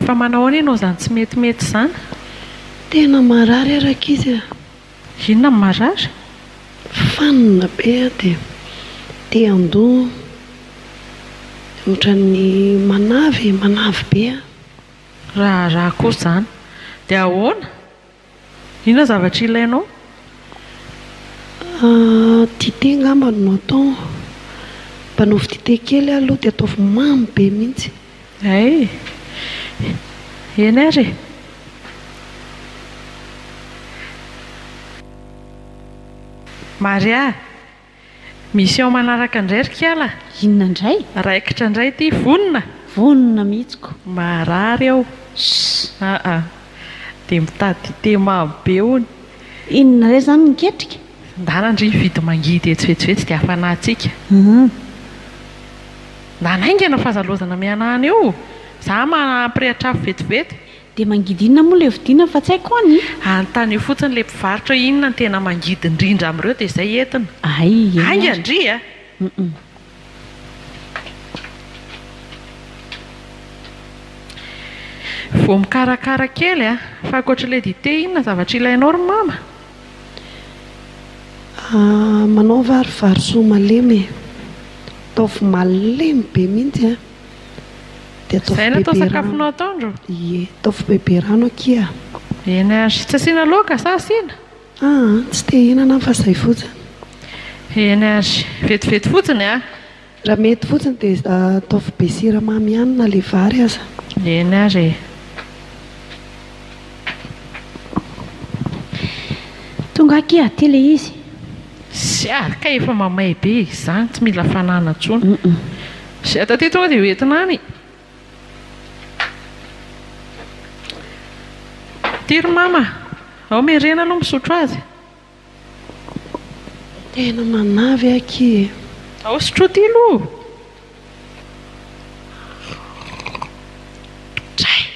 Fa manao ahoana ianao izany tsy metimety izany? Tena marary aho rankizy a! Inona no marary? Fanina be aho dia te handoa ohatran'ny manavy e, manavy be aho. Raharaha koa izany. Dia ahoana? Inona zavatra ilainao? Dite angamba no atao. Mba anaovy dite kely aho aloha dia ataovy mamy be mihitsy. Hay! Eny ary e! Maria! Mission manaraka indray ry kiala a! Inona indray? Raikitra indray ity, vonona? Vonona mihitsy ko! Marary aho. Shh! Aa! Dia mitady dite mamy be hono. Inona indray izany ny ketrika? Ndana ndry hividy mangidy etsy vetivety dia hafanantsika. Hum. Ndana haingana fa aza lozana mihanahana eo. Za mampirehitra afo vetivety. Dia mangidy inona moa ilay vidiana fa tsy haiko any? Anontanio fotsiny ilay mpivarotra hoe inona no tena mangidy indrindra amin'ireo dia izay entina. Hay, eny ary. Haingana ndry a! Hum. Vao mikarakara kely a! Fa ankoatr'ilay dite inona zavatra ilainao ry mama? Ah, manaova ary vary soa malemy e! Ataovy malemy be mihitsy a! Dia ataovy Izay no atao bebe rano. sakafonao atoandro? Ie, ataovy bebe rano akia. Eny ary. Tsy asiana laoka sa asiana? Aa, tsy te hihinana aho fa izay fotsiny. Eny ary. Vetivety fotsiny a! Raha mety fotsiny dia ataovy be siramamy ihany na le vary aza. Eny ary e. Tonga akia aty le izy. Sia, kay efa mamay be e, izany tsy mila hafanana intsony. Sia, taty tonga dia hoentina any. Ty ry mama, ao Merena aloha misotro azy. Tena manavy akia e. Ao sotroa ty aloha. Dray!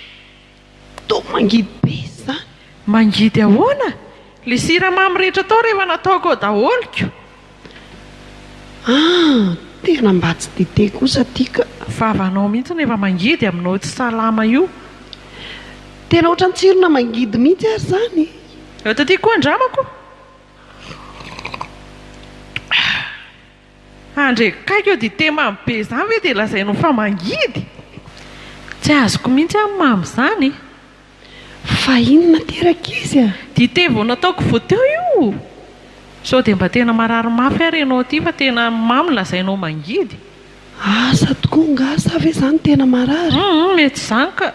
Toa mangidy be izy izany. Mangidy ahoana? Le siramamy rehetra tao rehefa nataoko ao daholo ko. Ah! Tena mba tsy dite kosa ty ka. Vavanao mihitsy no efa mangidy aminao tsy salama io. Tena ohatran'ny tsirona mangidy mihitsy ary izany. Eo taty koa andramako. Andre kaiky eo dite mamy be izany ve dia lazainao fa mangidy? Tsy azoko mihitsy amin'ny mamy izany. Fa inona ty rankizy a? Dite vao nataoko vao teo io! Sao dia mba tena marary mafy ary ianao ity fa tena mamy lazainao mangidy. Asa tokoa nga sa ve zany tena marary? Humm mety izany ka.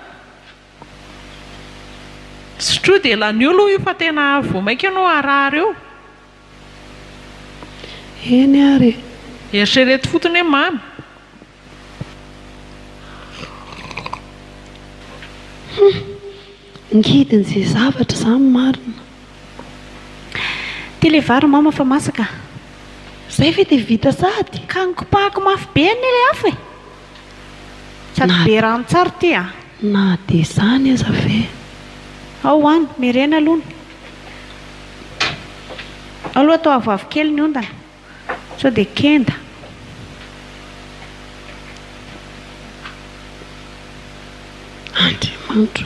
Sotroy dia lanio aloha io fa tena vao maika ianao harary eo. Eny ary e. Eritrereto fotony hoe mamy. Hum! Ngidiny ze zavatra zany marina. Ty le vary mama fa masaka a. Zay ve dia vita sahady? Ka nikopahako mafy be anie le afo e! Sady be rano tsara ity a! Na dia izany aza ve? Ao hoano, merena aloha. Ao aloha atao avoavo kely ny ondana. Sao dia kenda. Andriamanitro.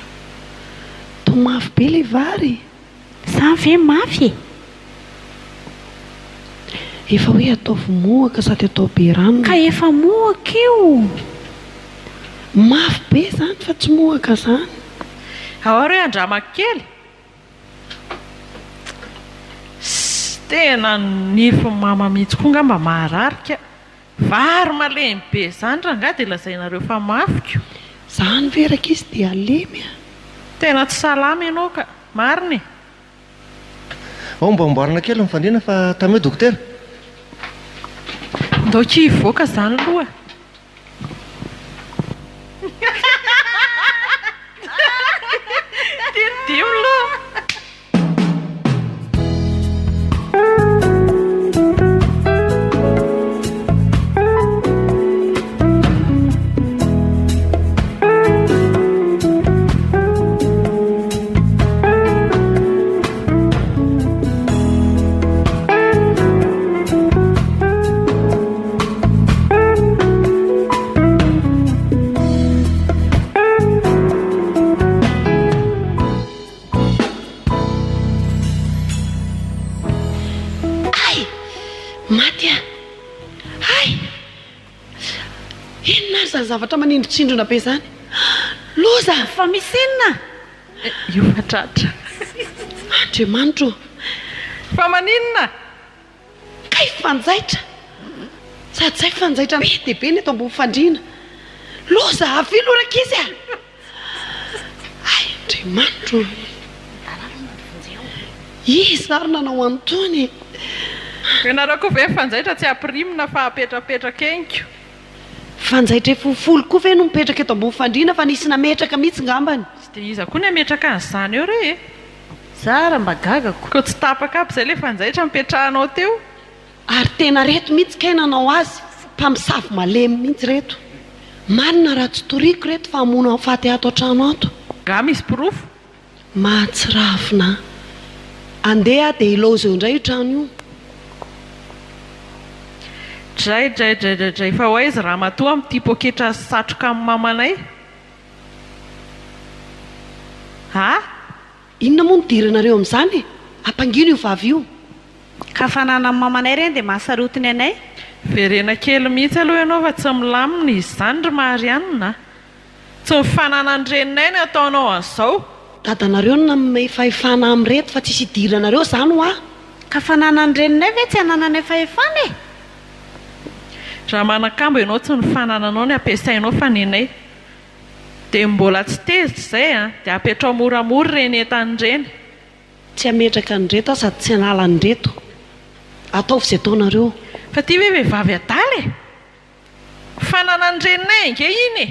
Toa mafy be ilay vary e! Zany ve mafy e? Efa hoe ataovy mohaka sady atao be rano. Ka efa mohaka io! Mafy be izany fa tsy mohaka izany. Ao ary hoe andramako kely. Ssss tena nify mama mihitsy koa ngamba maharary ka. Vary malemy be zany rangahy dia lazainareo fa mafy ko. Zany ve rankizy dia halemy a! Tena tsy salama ianao ka. Marina e. Ao mba amboarina kely ny fandriana fa tameo dokotera. Ndao ki hivoaka zany loha. Ty ny dimy loha. Hay! Maty aho! Hay! Inona ary izany zavatra manindrontsindrona be izany? Loza! Fa misy inona? Io fa tratra. Andriamanitro ô! Fa maninona? Kay fanjaitra! Sady zay fanjaitra be dia be ny eto ambony fandriana. Loza! Avia aloha rankizy a! Hay Andriamanitro ô! Iza ary nanao an'itony e? Ianareo koa ve fanjaitra tsy ampirimina fa apetrapetraka eny ko. Fanjaitra efa ho folo koa ve no mipetraka eto ambony fandriana fa nisy nametraka mihitsy ngambany. Tsy dia iza koa ny hametraka an'izany eo re e! Za ara mba gagako. Koa tsy tapaka aby izay ilay fanjaitra nipetrahanao teo. Ary tena reto mihitsy kay nanao azy, mpamosavy malemy mihitsy reto. Marina raha tsy toriko reto fa hamono ahy faty ato an-trano ato. Nga misy porofo? Mahatsiravina an. Andeha aho dia ilaozy eo indray io trano io. Dray dray dray dray dray fa ho aiza ramatoa amin'ity poketra sy satroka amin'ny mamanay? A! Inona moa no idiranareo amin'izany e? Ampangino io vavy io. Ka fananan'ny mamanay ireny dia mahasarotiny anay. Verena kely mihitsy aloha ianao fa tsy milamina izy izany ry Marianne a! Tsy ny fananan-dreninay no ataonao an'izao. Dadanareo no nanome fahefana amin'ireto fa tsisy idiranareo izany hoa. Ka fananan-dreninay ve tsy anananay fahefana e? Raha manan-kambo ianao tsy ny fanananao no ampiasainao fa nenay. Dia mbola tsy tezitra izay an! Dia apetrao moramora ireny entana ireny. Tsy hametraka an'ireto aho sady tsy hanala an'ireto. Ataovy izay ataonareo. Fa ity ve vehivavy adala e! Fananan-dreninay ange iny e!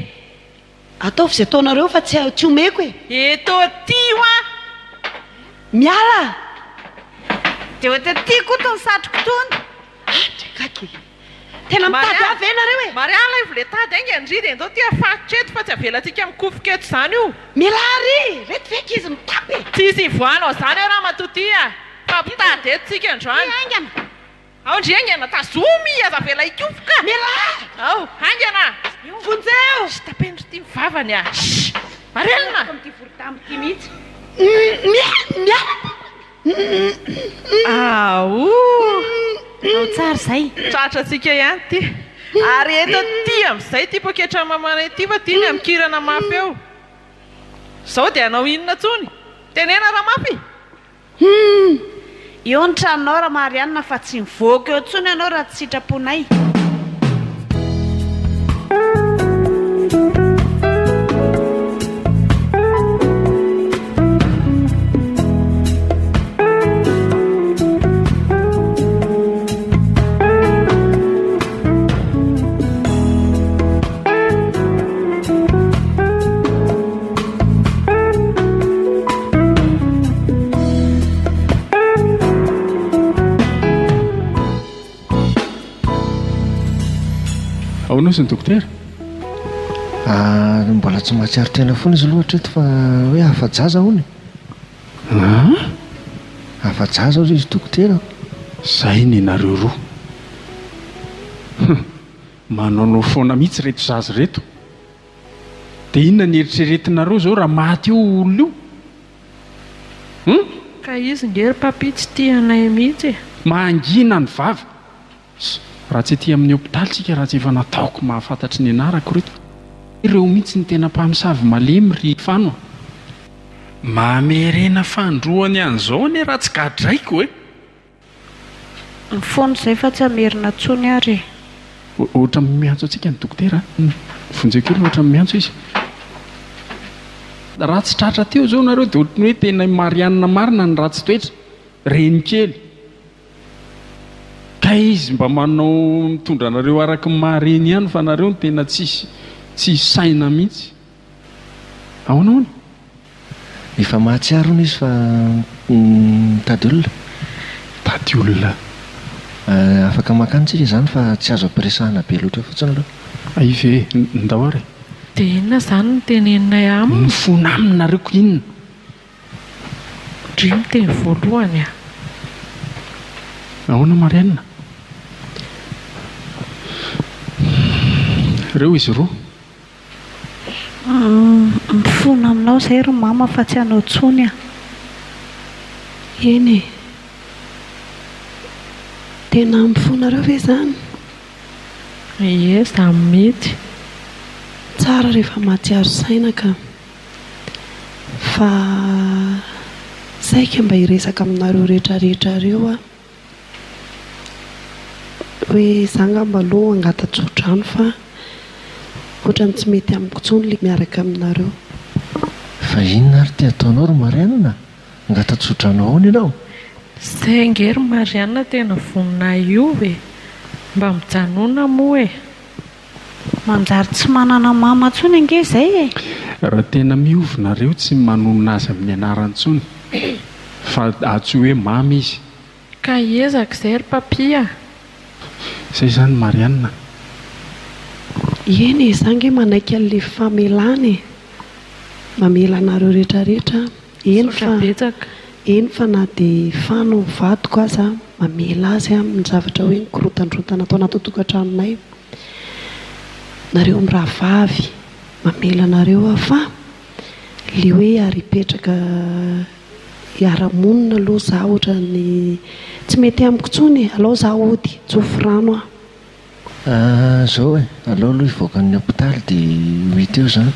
Ataovy izay ataonareo fa tsy tsy omeko e! Eto aty hoa! Miala! Dia eto aty koa itony satroko itony! Andry akaiky e! Tena mitady ahy ve nareo e? Maria alaivo le tady haingana ndry dia ndao ty afaritra eto fa tsy avelantsika mikofoka eto izany io! Mialà ary! Reto ve ankizy mitapy e! Tsisy ivoahanao izany eo ramatoa ty a! Fa mpitady eto tsika androany! Ty haingana! Ao ndry haingana, tazomy, aza avela hikofoka! Mialà! Ao, haingana! Vonjeo! Sh, tapeno ry ty ny vavany a! Sh! Marenina! Amin'ity voro-dambo ity mihitsy. Mialà! Ao! Ao tsara izay. Tratrantsika ihany ity. Ary eto aty amin'izay ity poketra mamanay ity fa ity ny amikirana mafy eo. Izao dia hanao inona intsony? Tenena raha mafy! Humm! Eo ny tranonao Ramarianina fa tsy mivoaka eo intsony ianao raha tsy sitraponay. Ahoana ozy ny dokotera? Ah, mbola tsy mahatsiaro tena foana izy aloha hatreto fa hoe afa-jaza hono e. An? Afa-jaza hozy izy dokotera. Zay nenareo roa. Hum, manaonao foana mihitsy ireto zaza ireto. Dia inona ny eritreretinareo izao raha maty eo io olona io? Hum? Ka izy nge ry Papi tsy tia anay mihitsy e. Mangina ny vava. Raha tsy aty amin'ny hopitaly tsika raha tsy efa nataoko mahafantatry ny anarako reto. Ireo mihitsy ny tena mpamosavy malemy ry Fano a. Mamerena fandroany an'izao anie raha tsy gadraiko e. Mifono izay fa tsy hamerina intsony ary e. Ohatran'ny miantso antsika ny dokotera a. Vonjeo kely ohatran'ny miantso izy. Raha tsy tratra teo izao nareo dia ohatran'ny hoe tena i Marianne marina ny ratsy toetra. Renikely. Kay izy mba manao mitondra anareo araka ny maha reny ihany fa nareo no tena tsisy tsisy saina mihitsy. Ahoana hono? Efa mahatsiaro hono izy fa mitady olona. Mitady olona. Afaka mankany tsika izany fa tsy azo ampiresahana be loatra fotsiny aloha. Hay ve? Ndao ary e. Dia inona izany no teneninay aminy? Mifona aminy nareo ko inona? Ndry miteny voalohany a! Ahoana Marianne? Reo izy roa. Mifona aminao izay ry mama fa tsy hanao tsony a! Eny e! Tena mifonareo ve izany? Ie, izany mihitsy. Tsara rehefa mahatsiaro saina ka. Fa saika mba hiresaka aminareo rehetra rehetra reo aho. Hoe za angamba aloha hangata-tsodrano fa ohatran'ny tsy mety amiko intsony ilay miaraka aminareo. Fa inona ary ity ataonao ry Marianne a? Hangata-tsodrano ahoana ianao? Zay ange ry Marianne tena vonona hiova e! Mba mijanona moa e! Manjary tsy manana mama intsony ange izay e! Raha tena miovy nareo tsy manonona azy amin'ny anarany intsony fa antsoy hoe mama izy. Ka hiezaka izay ry Papi a! Zay izany Marianne a! Eny e, za ange manaiky an'le famelana e! Mamela anareo rehetra rehetra aho. Eny Misaotra fa betsaka. eny fa na dia Fano vadiko aza mamela azy amin'ny zavatra hoe nikorotandrotana tao anatin'ny tokantranonay. Nareo mirahavavy, mamela anareo aho fa. Le hoe ary hipetraka hiara-monina aloha za ohatran'ny tsy mety amiko intsony e, alao za hody, tsofy rano aho. Ah zao e, alao aloha hivoaka ny hopitaly dia ho hita eo izany.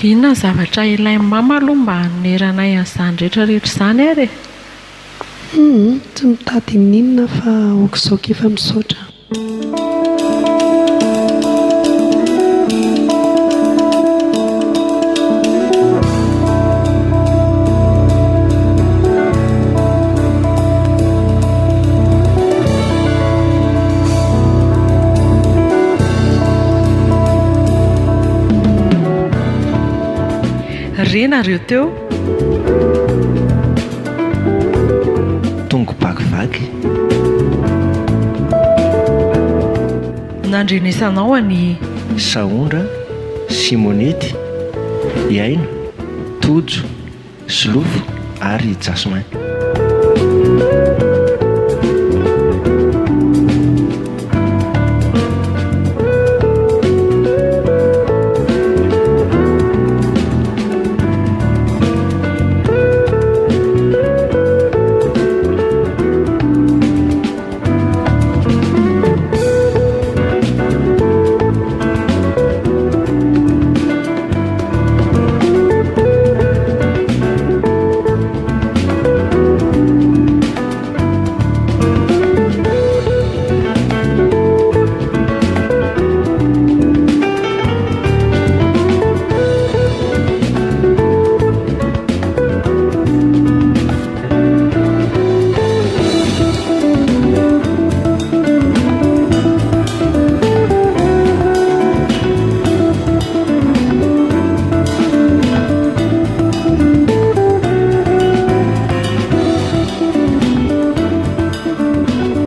Inona ny zavatra ilain'i mama aloha mba hanoneranay an'izany rehetra rehetra izany ary e? Humm, tsy mitady n'inona fa aok'izao k'efa misaotra. Re nareo teo. Tongo-bakivaky. Nandrenesanao an'i. Sahondra, Simonety, Iaina, Tojo, Solofo ary Jasmin.